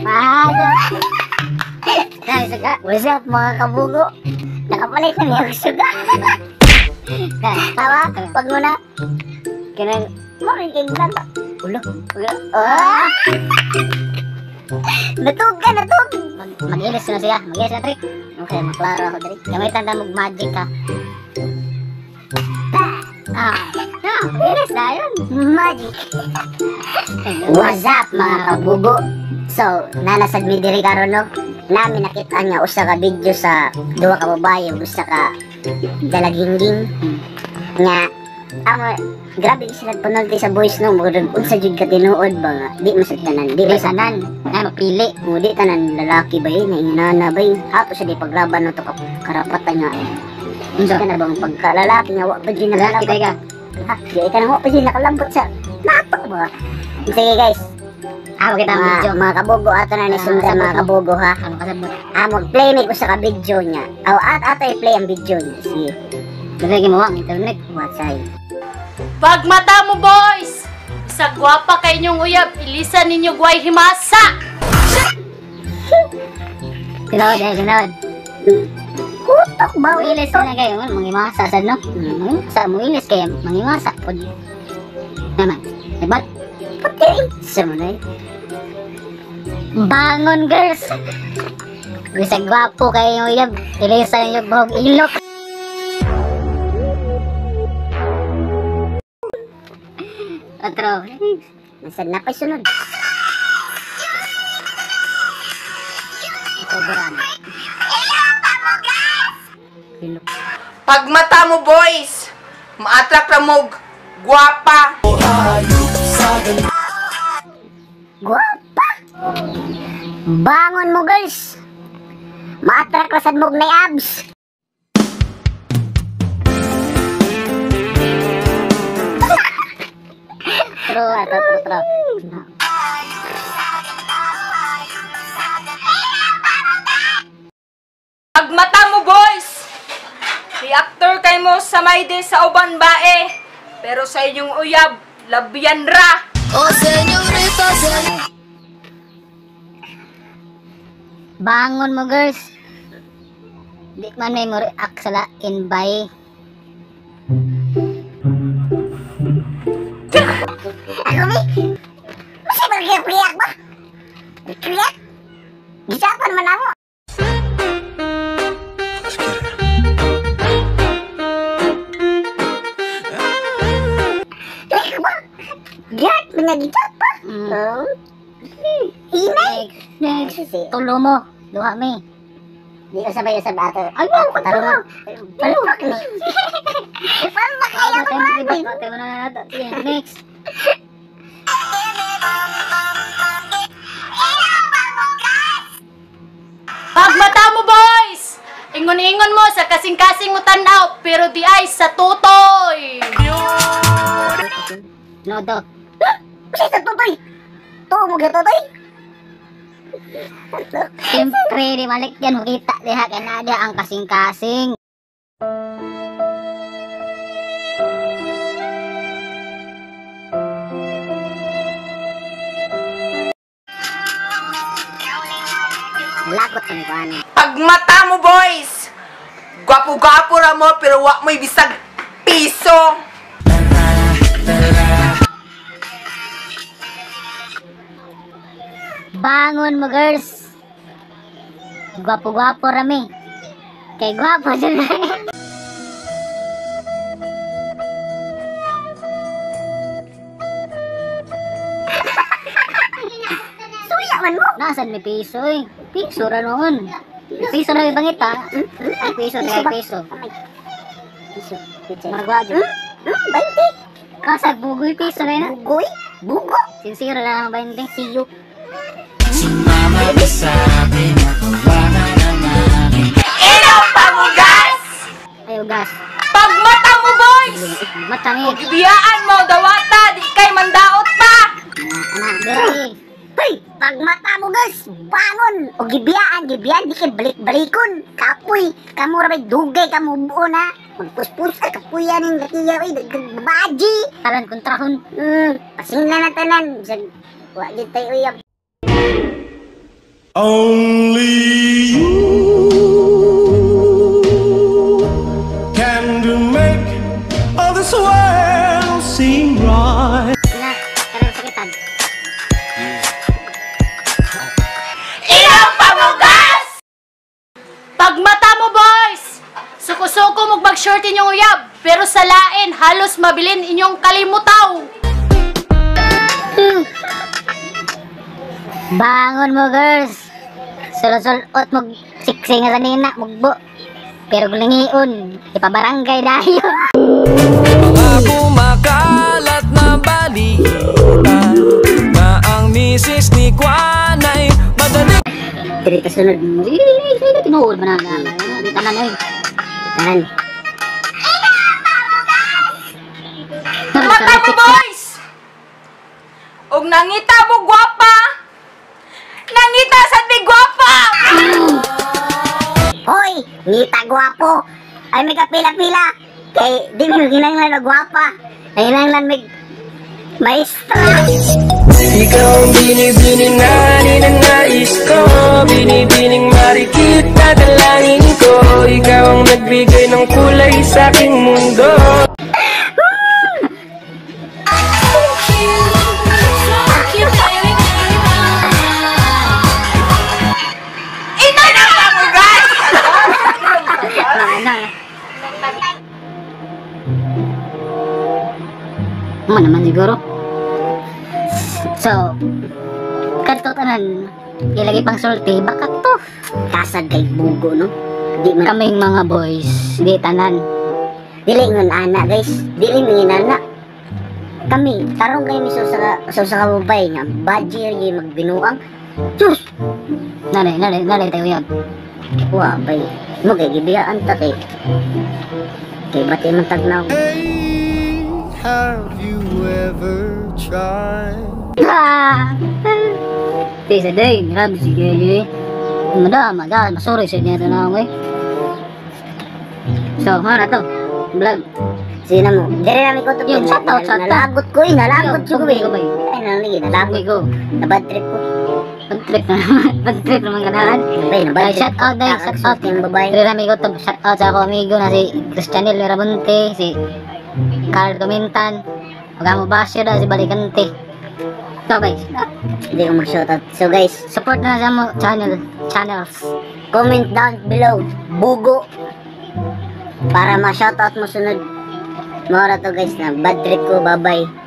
Ah. Ay, suga. What's up, mga kabugo? Nakapalit na niya suga. Tawa, pag mo na. Kanang, mo rin kay Ulo. Ulo. Ah! Natug ka, natug! Mag-ilis na siya. Mag-ilis na, Trick. Okay, maklaro ako, Trick. Gamay tanda mo magic ka. Ah, ah, ilis na yun. Magic. What's up, mga kabugo? So, nanasad mi diri karon, no? Nami nakita niya usa ka video sa duha ka babae ug usa ka dalagingging nga amo grabe sila panulti sa voice, no? Murag unsa jud ka tinuod ba nga di man sad tanan, di Di ba sa sanan. Na mapili. mo di tanan lalaki ba eh, na ba eh. Ato sa di paglaban, no, to karapatan nga Unsa? ka na bang pagkalalaki nga wa pa jud Lalaki nakalabot tayo ka. Ha, di ka na wa pa jud nakalambot sa nato ba. Sige guys, Ah, kita ang mga, video. mga kabugo, ato na ni sundan, mga kabugo, ha. Ano kasabot? Ah, mag-play may usa ka video niya. Aw, at ato i-play ang video niya. Sige. Dili mo ang internet. What's ay? Pag mata mo, boys! Sa gwapa kay inyong uyab, ilisan ninyo guay himasa! Tinawad ay tinawad. Kutok ba? Muilis na kayo, mangimasa sad, no? Mangimasa, muilis kayo, mangimasa pod. Naman. Diba? Puti. Sa mo na eh. Bangon, girls. Bisag gwapo kayo yung uyab, ilisan ninyo buhok ilok. Otro. Nasad na pa'y sunod. Sobrang. Ilok. Pag mata mo, boys, ma-attract ra mo guwapa. Guwapa! Bangon mo, girls! Ma-attract ra sad mo og nay abs. True, ato, true, true. Pag mata mo, boys, reactor kay mo sa mayde sa uban bae. Pero sa inyong uyab, labyan ra. Bangon mo, girls. Di man may mo react sa lain bay. Ako mi? Masay ba react ba? React? Gisapan man ako. React ba? React? Mga pa? Oh. Hinay! Next, next. Tulo mo. Duha mi. Di usabay usab ato. Ay, wow, Tarungan. Palpak ni. Palpak kayo Tayo mo na tayo na nato. Sige, next. Pag mata mo, boys! Ingon-ingon mo sa kasing-kasing mo tanaw, pero di ay sa tutoy! No do. Usa sa tutoy. Tuo mo gatutoy. Siyempre, di malik yan. Makita diha kay na diha ang kasing-kasing. Lagot ang kuan. Pag mata mo, boys, gwapo-gwapo ra mo pero wa mo'y bisag piso. Bangon mo, girls. Gwapo-gwapo rami. Kay gwapo dyan. Suya man mo. Nasaan may piso eh? Piso ra noon. Piso na may pangita. Ay, piso na piso. Piso. Piso. Maragwa dyan. 20. Kasag bugoy piso na yun. Bugoy. Bugo. Sincere lang ang 20. See you. Ilaw pa mo, gas! Ay, ugas. Pag mata mo, boys, Mata ni. biyaan mo, dawata, di kay mandaot pa. Anak, diri. Hoy, pag mata mo, guys, bangon o gibiyaan, gibiyaan di kay balik-balikon. Kapoy, kamo ra bay dugay kamo buo na. Magpuspus ay kapuyan ning lakiya oy, baji. Talan kontrahon. Pasingla na tanan. Bisag wa gyud tay uyab. Only you can do make all this world seem right. Na, karang sakitan. Ilang pamugas! Pagmata mo, boys! Suko-suko mo mag-short inyong uyab, pero sa lain, halos mabilin inyong kalimutaw. Bangon mo, girls. Sulot-sulot mo siksing nga kanina, mugbo. Pero gulingion, ipabarangay dayon. Mga kumakalat na balita na ang misis ni Juan ay madali. Diri ta sunod. Tinuod mo na na. Tanan oy. Tanan. Mata mo, boys! Og nangita mo gwapa! Nangita sad mi gwapa! Hoy, ngita gwapo. Ay may kapila-pila. Kay di mi ginanglan og gwapa. Nanginanglan mig maestra. Ikaw ang binibini na ninanais ko, binibining marikit na dalangin ko. Ikaw ang nagbigay ng kulay sa aking mundo. Inang pamugas! Ano? Mo naman siguro. So, kadto tanan ilagay pang sulti baka to. Kasad kay bugo, no? Di man Kaming mga boys, di tanan. Dili ngon ana, guys. Dili mi ana. Kami tarong kay mi sa usa ka babae nga badger gyud magbinuang. Sus, Nanay, nanay, nanay tayo yan. Wa bay. Mo kay gibiyaan ta kay kay bati man tagnaw. Hey, have you ever tried? Ah! Di sa day, grabe sige. Madama, madama, masuri sa niya na ako eh. So, mga na to. Vlog. Sino mo? Dire nami ko to. Yun, shout out, shout out. Nalagot ko eh, nalagot Yo, ko eh. gubay, gubay. Ay, nalagi, nalagot. Gubay ko. Nabad trip ko. Bad trip na naman. Bad trip naman kanahan. Bay, nabad Ay, trip. shout out dahil, shout out. Yung babae. Dire nami ko to. Shout out sa ako amigo na si Cristianel Miramonte, si Carl Domintan. Huwag mo basyo na si Balikante. So, guys, Hindi ko mag-shout out. So guys, support na sa mo channels. Comment down below, bugo. Para ma-shoutout mo sunod. Mora to guys na bad trip ko. Bye-bye.